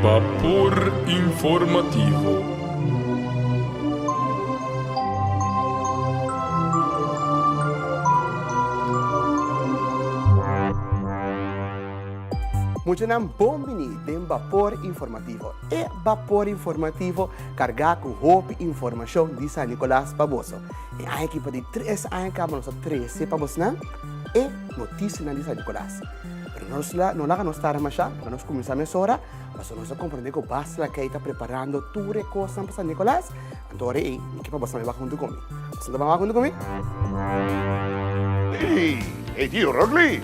Bapor Informativo. Muchanan bon bini den Bapor Informativo. E Bapor Informativo kargá ku hopi informashon di San Nicolas pa boso. E aña aki pa di tres aña kaba nos a trese pa bosnan e notisianan di San Nicolas. Pero nos la, no laga nos tarda mashá, laga nos kuminsá mesora, pasobra nos a komprendé ku Bas Lakey ta preparando tur e kosnan pa San Nicolas. Anto ora ei, mi ke pa bosnan bai wak huntu ku mi. Bosnan ta ban wak huntu ku mi? Ey, ey tio Rugly!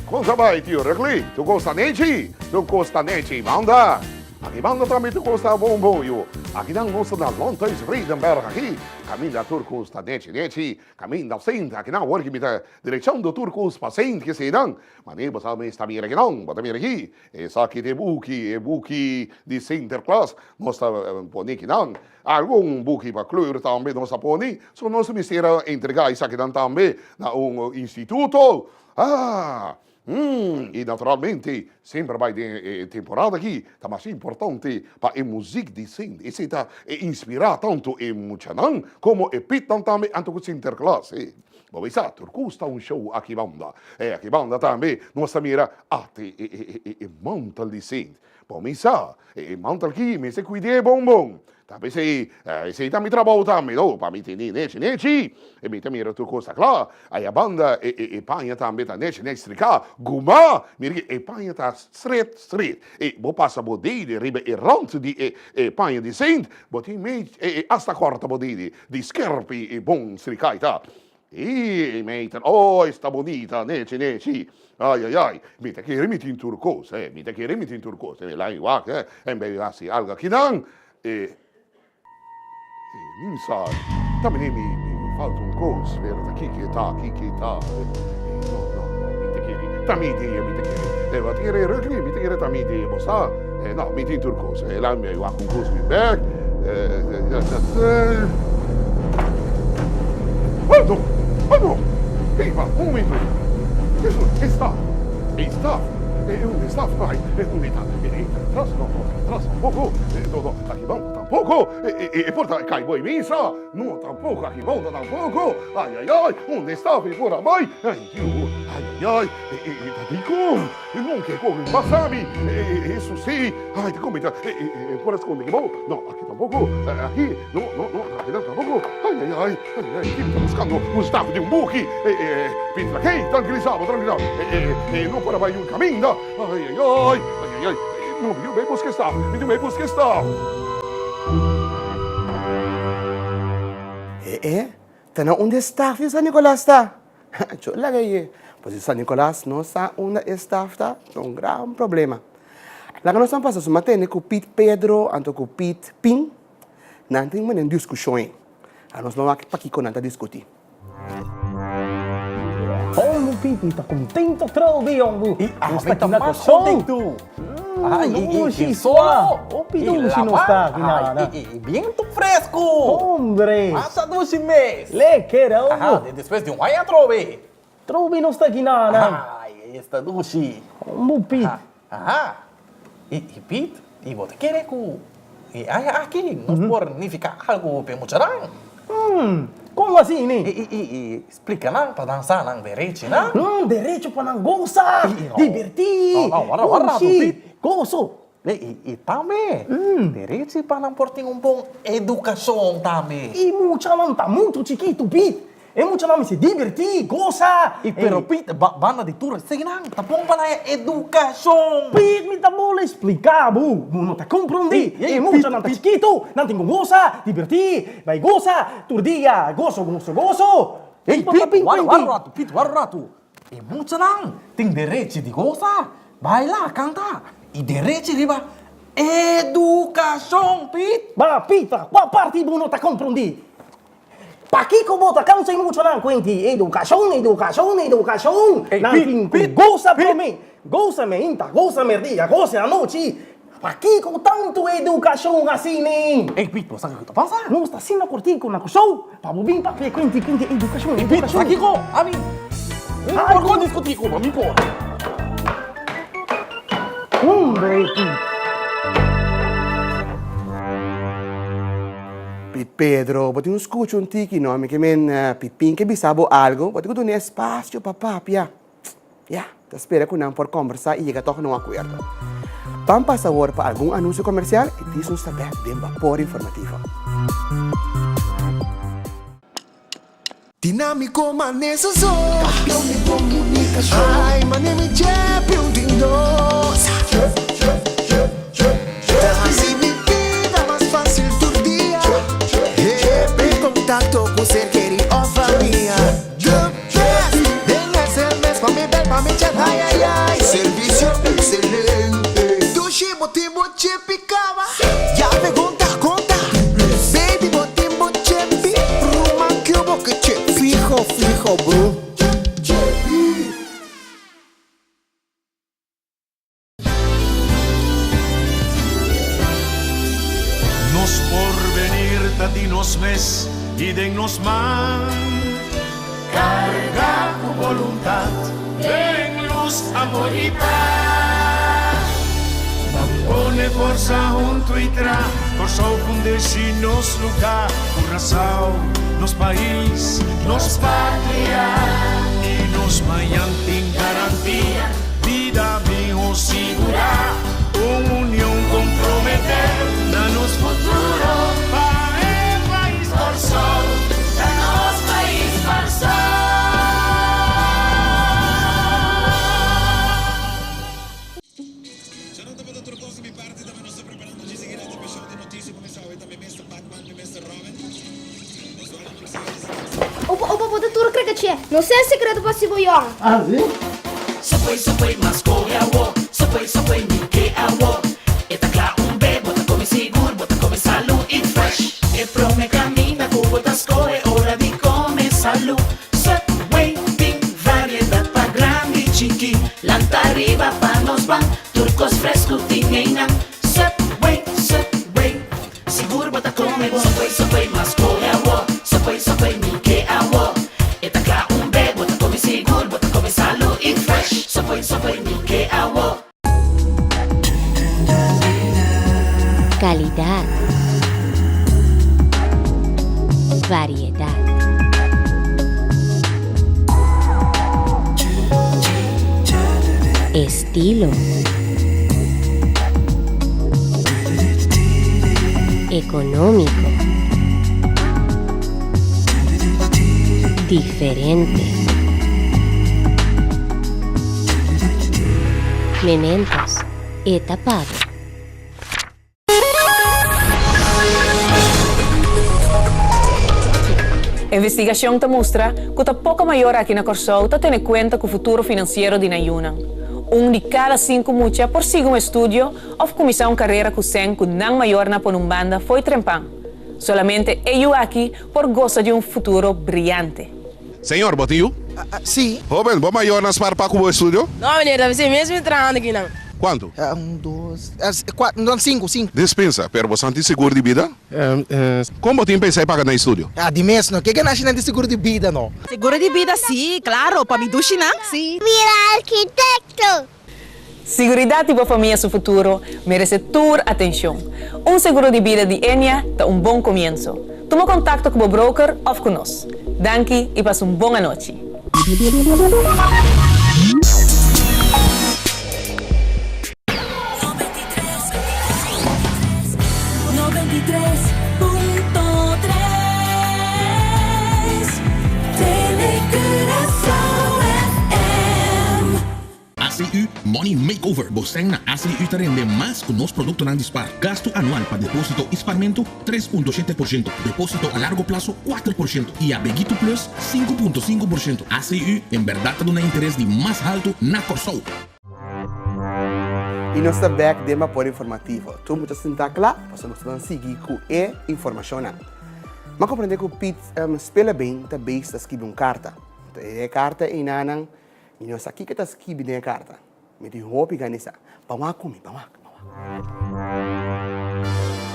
Kon ta bai tio Rugly? Tur kos ta nechi? Tur kos ta nechi. Banda! Aki banda tambe tur kos ta bon bon yu. Akinan nos ta na Landhuis Vredenberg aki, kaminda tur kos ta nechi nechi. Kaminda Sint, akinan awor ki mi ta direchando tur kos pa Sint kesinan. Mane bo sa mes ta mira akinan, bo ta mira aki. Esaki ta e buki, e buki di Sinterklaas nos ta pone akinan. Algun buki pa kleur tambe nos a pone. So nos mester a entrega esakinan tambe na un instituto. Ah! Hmm, i naturalmente semper bai den e temporada aki ta mas importante pa e muzik di Sint. Esei ta e inspirá tantu e muchanan komo e pitnan tambe anto ku Sinterklaas. E bo bay sa tur kos ta un show aki banda. E aki banda tambe nos ta mira ate e e e e mantel di Sint. Bo mi sa, e mantel aki mester kuid'é bon bon. Ta p'esei, esei ta mi trabou tambe, no, pa mi tene nechi nechi. E mi ta mira tur kos ta kla. Aya banda e e e paña tambe ta nechi nechi strika. Guma! Mira ki e paña ta stret stret. E bo pasa bo dede riba e rant di e e paña di sint, bo tin mei e e asta kòrta bo dede di skerpi e bon strika ei ta. Ih, meter, oh, esta bonita, nechi, nechi. Ai, ai, ai, mi ta kere mi tin tur kos, eh, mi ta kere mi tin tur kos. E lai wak, eh, en bay hasi algo akinan. E, e, mi sa, ta mene mi, mi falta un kos, pero ta kiko e ta, kiko e ta. E, no, no, no, mi ta kere, ta mi idea, mi ta kere. E, bo ta kere rugby, mi ta kere ta mi idea, bo sa. E, no, mi tin tur kos. E lai mi wak un kos mi bek. E, e, e, e, e. Ando! Ando! Ey, ma, un momento. Eso, e staf. E staf. E unda e staf bai? E unda e ta? E ta atras? No, no ta atras tampoco. E, no, no, aki banda tampoco. E, e, e por ta cay boy misa? No, tampoco, aki banda tampoco. Ay, ay, ay, unda e staf e por a bai? Ay, Dios, ay, ay, ay, e, e, e ta dicon? E no ke kohe pasa mi. E, e, eso si. Ay, dicon mi ta, e, e, e por a sconde aki bou? No, aki tampoco. Aki, no, no, no, aki nan tampoco. Ay, ay, ay, ay, ay, ki mi ta buscando? Un staf di un buki. E, e, Pit Lakey, tranquilisa bo, tranquilisa bo. E, e, e no por a bai un caminda. Ay, ay, ay, ay, ay, ay. No, mi tin bay busca e staf, mi tin bay busca e staf. E, e, ta na unda e staf di San Nicolas ta? Cho laga ye. Pues si San Nicolas no sa unda e staf ta, ta un gran problema. Laga nos nan pasa su matende ku Pit Pedro anto ku Pit Pin, nan tin mane un diskushon ei. A nos no wak pakiko nan ta diskuti. Hombu Pit, mi ta kontento trobe hombu. I Nos ami ta ta aki na mas Kòrsou. kontento. Ai, i, i, Dushi i sua. solo. Hopi I dushi nos lava. ta aki na Ai, na. i, i, i bientu fresku. Hombre. Masha dushi mes. Lekker hombu. Aha, de despues di un aña atrobe. Trobe nos ta aki na na. Ai, esta dushi. Hombu Pit. Aha, aha. I, i Pit, i bo ta kere ku e aña aki nos por nifiká algu p'e muchanan? Hmm, kon asina? I, i, i, i splika nan pa nan sa nan derechinan. Hmm, derecho pa nan gosa, dibertí, No, no, warda, warda, dushi, Pit. goso. I, i, i tambe, derechi pa nan por tin un bon edukashon tambe. E muchanan ta muchu chikitu, Pit. E muchanan mester dibertí, gosa. I pero Pit, ba, banda di tur eseinan, ta bon pa nan e edukashon. Pit, mi ta bole spliká bo, bo no ta komprondé. E muchanan ta chikitu, nan tin ku gosa, dibertí, bai gosa, tur dia, goso, goso, goso. Ey, Pit, wara, wara un ratu, Pit, wara un ratu. E muchanan tin derechi di gosa, baila, kanta, i derechi riba edukashon, Pit. Ba, Pit, kua parti bo no ta komprondé? Pakiko bo ta kansa e muchanan ku enti edukashon, edukashon, edukashon? Nan tin ku gosa promé, gosa meinta, gosa merdia, gosa anochi. Pakiko tantu edukashon asina? Ey Pit, bo sa kiko ta pasa? Nos ta asina kortiko na Kòrsou pa bo bin papia ku enti ku enti edukashon, Ey Pit, edukashon. sa kiko? Ami no por kon diskutí ku bo, mi por. Hombre, Pit. Pi Pedro, bo tin un skucha un tiki no, mi ke men Pipin ke bisa bo algu, bo tin ku duna espasio pa papia. Ya, ta spera ku nan por kombersá i yega tòg na un akuerdo. Ban pasa awor pa algun anunsio komersial i dis nos ta bèk den Bapor Informativo. Dinámiko mane soso. Kampion di komunikashon. Ai mane mi champion di nos. Ta hasi mi bida mas fásil tur dia. Happy kontakto ku ser keri òf famia. The best den sms pa mi bel pa mi chat ai ai ai. Servisio ekselente. Dushi bo tin bo chip i kaba. Ya pregunta konta. Baby bo tin bo chepi. Ruman ku bo ke chepi. Fiho fiho bro. Nos porvenir ta di nos mes i den nos man. Kargá ku boluntat den lus, amor i pas. Ban pone forsa huntu i tra Kòrsou fundeshi nos lugá. Kurasao, nos pais, nos patria. I nos mañan tin garantia, bida mihó sigurá. Un union komprometé na nos futuro pa e pais Kòrsou ta nos pais Kòrsou. Opa opa bo ta tur krekaché. No sa e sekreto pa si bo yòn. Ah si? Subway Subway mas kohe awo Subway Subway mi ke awo E ta kla un be bo ta kome sigur bo ta kome salu i fresh E prome kaminda ku bo ta skohe ora di kome salu Subway tin variedat pa grandi i chiki Lanta riba pa nos ban tur kos fresku tin einan Subway Subway Sigur bo ta come bo. Subway Subway mas kohe awo Subway Subway mi ke awo E ta kla un be bo ta come sigur bo ta come salu i fresh Subway Subway mi ke awo. Calidad. Variedad. Estilo. Económico. Diferente. Mementos. E ta pago. Investigashon ta mustra ku ta poko mayor aki na Kòrsou ta tene kuenta ku futuro finansiero di nan yunan. Un di kada sinku mucha por sigui un estudio òf kuminsá un karera ku sèn ku nan mayornan pone un banda fo'i trempan. Solamente e yu aki por gosa di un futuro briante. Señor, bo tin yu? Sí. Hoben, bo mayornan spar pa ku bo estudio? No, meneer, ta bisei mes mi trahando aki nan. Kuantu? Un, dos, kuater, no, sinku, sinku. Dispensa, pero bo san tin sigur di bida? Kon bo tin pensa e paga nan estudio? Ah, di mes no. Ke ganashinan di sigur di bida no? Seguro di bida sí, klaro, pa mi dushinan, sí. Bira arkitekto! Siguridat di bo famia su futuro merese tur atencion. Un seguro di bida di Ennia ta un bon comienso. Tuma contacto cu bo broker of cu nos. Danki y pasa un bon anochi. ACU Money Makeover, Bo sèn na ACU ta rende mas ku nos produktonan di spar. Gastu anual pa depósito i sparmentu, 3.7%, depósito a largo plaso, 4% i Abeguito Plus, 5.5%. ACU en bèrdat ta duna interes di mas haltu na Kòrsou. I nos ta bèk den Bapor Informativo. Tur mucha sinta kla pasobra nos ta ban sigui ku e informashonnan. M'a komprendé ku Piet Spillebeen ta beis ta skibi un karta. E karta einanan Mi no sa kiko ta skibi den e karta. Mi tin hopi gana di sa. Ban wak ku mi, ban wak, ban wak.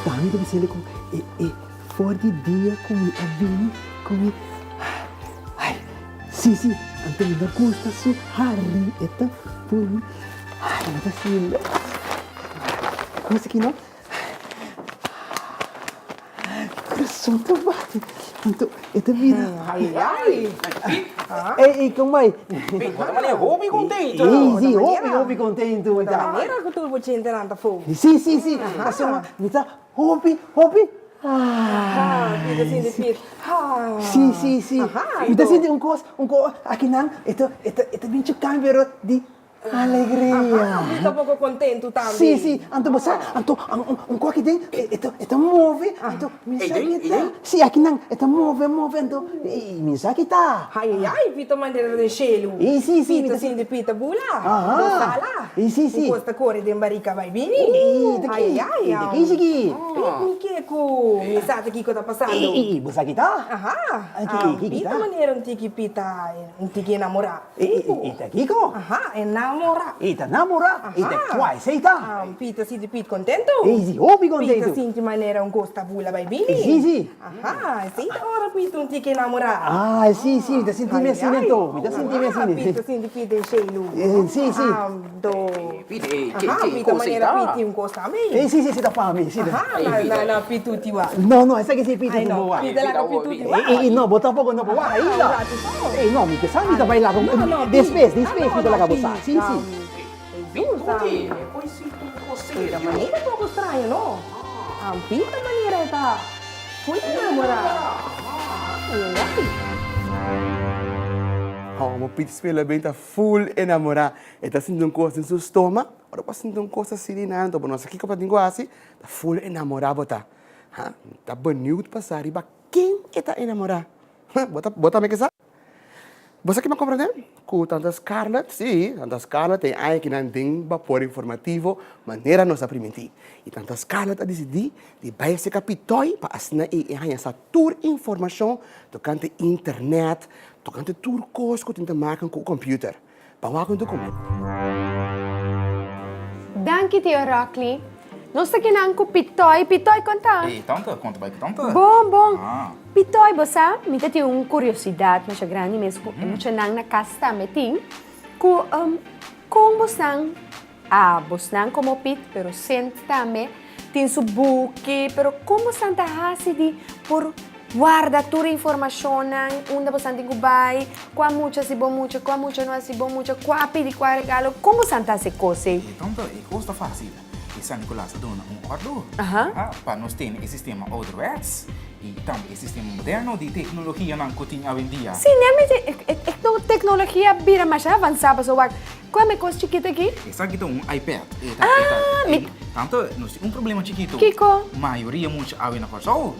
Pa mi ta bis'el ku e e for di dia ku mi a bini ku mi ai si si anto mi no gusta su hari e ta pui ai mi ta sinti kos aki no. Kurason ta bati. Anto e ta bira. Ai ai. Ey ey kon bai? Bo ta manera hopi kontentu. Si si hopi hopi kontentu mi ta. Bo ta manera ku tur bo chentenan ta fou. Si si si pasobra mi ta hopi hopi. Aha, mi ta sinti pit. Si si si mi ta sinti un kos un kos akinan e ta e ta e ta bin chukami pero di Alegria. Aha, mi ta poko kontentu tambe. Sí, sí, anto bo sa, anto un kos aki den, e ta, e ta move, anto mi sa ki ta. Sí, aki nan, e ta move, move, anto mi sa ki ta. Ai, ai, ai, Pita manera den shelu. Sí, sí, sí. Pita sinti Pita bula. Aha. Bo sala. Sí, sí, sí. Un kos ta kore den barika bai bini. I, ta ki, Ai, ai, ai. ta ki shiki. Pit, mi ke ku mi sa ta kiko ta pasando. I, i, bo sa ki ta? Aha. Ki, ki ta? Pita manera un tiki Pita, un tiki enamorá. E ta kiko? Aha, e namorá. E ta namorá? E ta kua esei ta? Piet ta sinti Piet kontentu? E si hopi kontentu. Piet ta sinti manera un kos ta bula bai bini? Si, si. Aha, esei ta ora Piet un tiki namorá. Ah, si, si, mi ta sinti mi asina anto. Mi ta sinti mi asina. Piet ta sinti Piet den shelu. Si, si. Do. Piet, e ke Aha, ke Piet ta kos ei manera ta? Piet tin un kos tambe. E si, si, si ta pa mi, si. Aha, na, na, na Pituti wak. No, no, esaki si Pituti no bo wak. Piet ta laga Pituti wak. E, e, no, bo tampoco no por wak ainda. Un ratu so. E, no, mi ke sa mi ta bai laga. No, no, Piet. Despues, despues mi ta laga bo sa. Si, si. Pituti, e kos si un kos serio. Ta manera poko straño, no? Piet ta manera e ta full enamorá. Homo Piet spela ben ta full enamorá. E ta sinti un kos den su stoma, ora bo a sinti un kos asina i nan, anto bo no sa kiko bo ta tin ku hasi, ta ful enamorá bo ta. Ha, mi ta beniut pa sa riba ken e ta enamorá. Ha, bo ta, bo tambe ke sa? Bo sa ke mi a komprendé? Ku tanta Scarlett, sí, tanta Scarlett den aña kinan den Bapor Informativo manera nos a primintí. I tanta Scarlett a disidí di bai aserka Pitoy pa asina ei e haña sa tur informashon tokante internet, tokante tur kos ku tin te maken ku computer. Pa wak un documento. Danki tio Rockly. Nos ta kinan ku Pitoy. Pitoy kon ta? Ey tante, kon ta bai ku tante? Bon, bon. Ah. Pitoy, bo sa, mi ta tin un kuriosidad masha grandi mes ku e muchanan na kas tambe tin, ku kon bosnan, ah, bosnan komo Pit, pero Sint tambe, tin su buki, pero kon bosnan ta hasi di por Warda tur informashonnan, unda bosan tin ku bai, kua mucha si bo mucha, kua mucha no a si bo mucha, kua a pidi kua regalo, kon bosan ta hasi kos ei? E tonto, e kos ta fásil. E San Nicolas a duna un òrdu pa nos tene e sistema ouderwets i tambe e sistema moderno di teknologianan ku tin awendia. Sí, ne mi e teknologia a bira masha avansá pasobra wak, kua mi kos chikito aki? Esaki ta un iPad. E ta, e ta, Ah, mi. Tanto nos tin un problema chikito. Kiko? Mayoria mucha awe na Kòrsou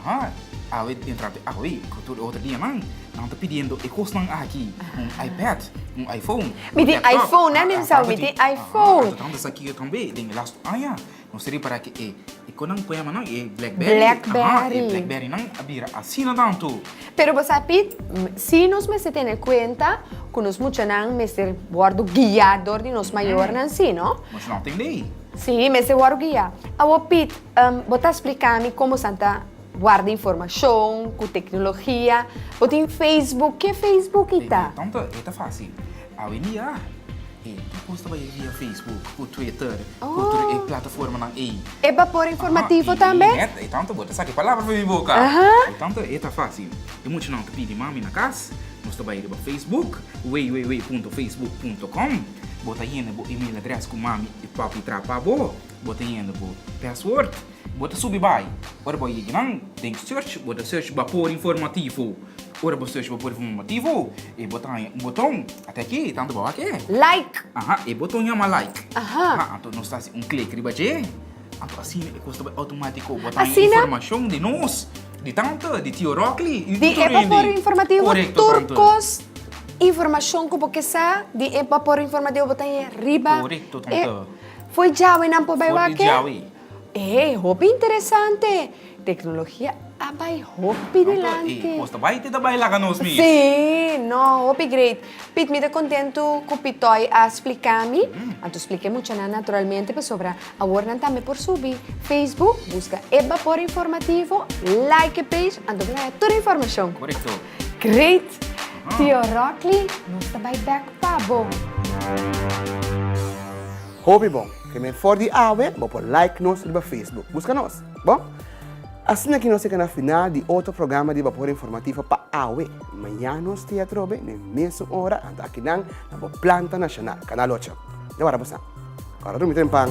Aha, awe entrante awe ku tur e otro dianan, nan ta pidiendo e kosnan aki, un iPad, un iPhone, Mi un tin laptop. iPhone, nan mi sa, mi tin iPhone. Aha, tanto sa kiko tambe den e lastu aña, nos ta ripara ku e e konan ku yama nan e Blackberry. Blackberry. Aha, e Blackberry nan a bira asina tantu. Pero bo sa Piet, si nos mester tene kuenta ku nos muchanan mester wòrdu guiá dor di nos mayornan si, no? Muchanan tin lei. Si, mester wòrdu guiá. Awor Piet, Bo ta spliká mi komo san ta warda informashon ku teknologia. Bo tin Facebook, ke Facebook i ta? Tanto e ta fásil. Awendia e tur kos ta bai via Facebook ku Twitter ku tur e plataformanan ei. E bapor informativo tambe? Net, e tanto bo ta saka e palabra for mi boka. E tanto e ta fásil. E muchanan ta pidi mami na kas, nos ta bai riba Facebook, www punto facebook punto com, bo ta yena bo email adrès ku mami i papi tra pa bo. Bo ta yenda bo password, bo ta subi bai. Ora bo yega nan den search, bo ta search Bapor Informativo. Ora bo search Bapor Informativo, e bo ta haña un boton. Ata aki, tantu bo wak e. Like! Aha, e boton yama like. Aha. Aha, anto nos ta hasi un klik riba dje. Anto asina e kos ta bai automatiko. Bo ta haña Asina? informashon di nos, di tante, di tio Rockly i Di tur e hende. Bapor Informativo, Korekto, tur tante. kos informashon ku bo ke sa di e Bapor Informativo bo ta haña riba Korekto, e tante. Fo'i djawe nan por bai For di wak e? djawe. E, hopi interesante! Teknologia a bai hopi dilanti. E kos ta bai te ta bai laga nos mis. Sí, no, hopi great. Piet, mi ta kontentu ku Pitoy a splika mi. Anto splika e muchanan naturalmente pasobra awor nan tambe por subi Facebook, buska e Bapor Informativo, like e page, anto bo ta haña tur informashon. Korekto. Great! Tio Rockly, nos ta bai bek pa bo. Hopi bon. Ke men for di awe bo por like nos riba Facebook. Buska nos. Bon? Asina ki nos yega na final di otro programa di Bapor Informativo pa awe. Mañan nos te atrobe na e mesun ora anto akinan na bo Planta Nacional, Canal ocho. Dja wara bosan. Kòrda drumi trempan.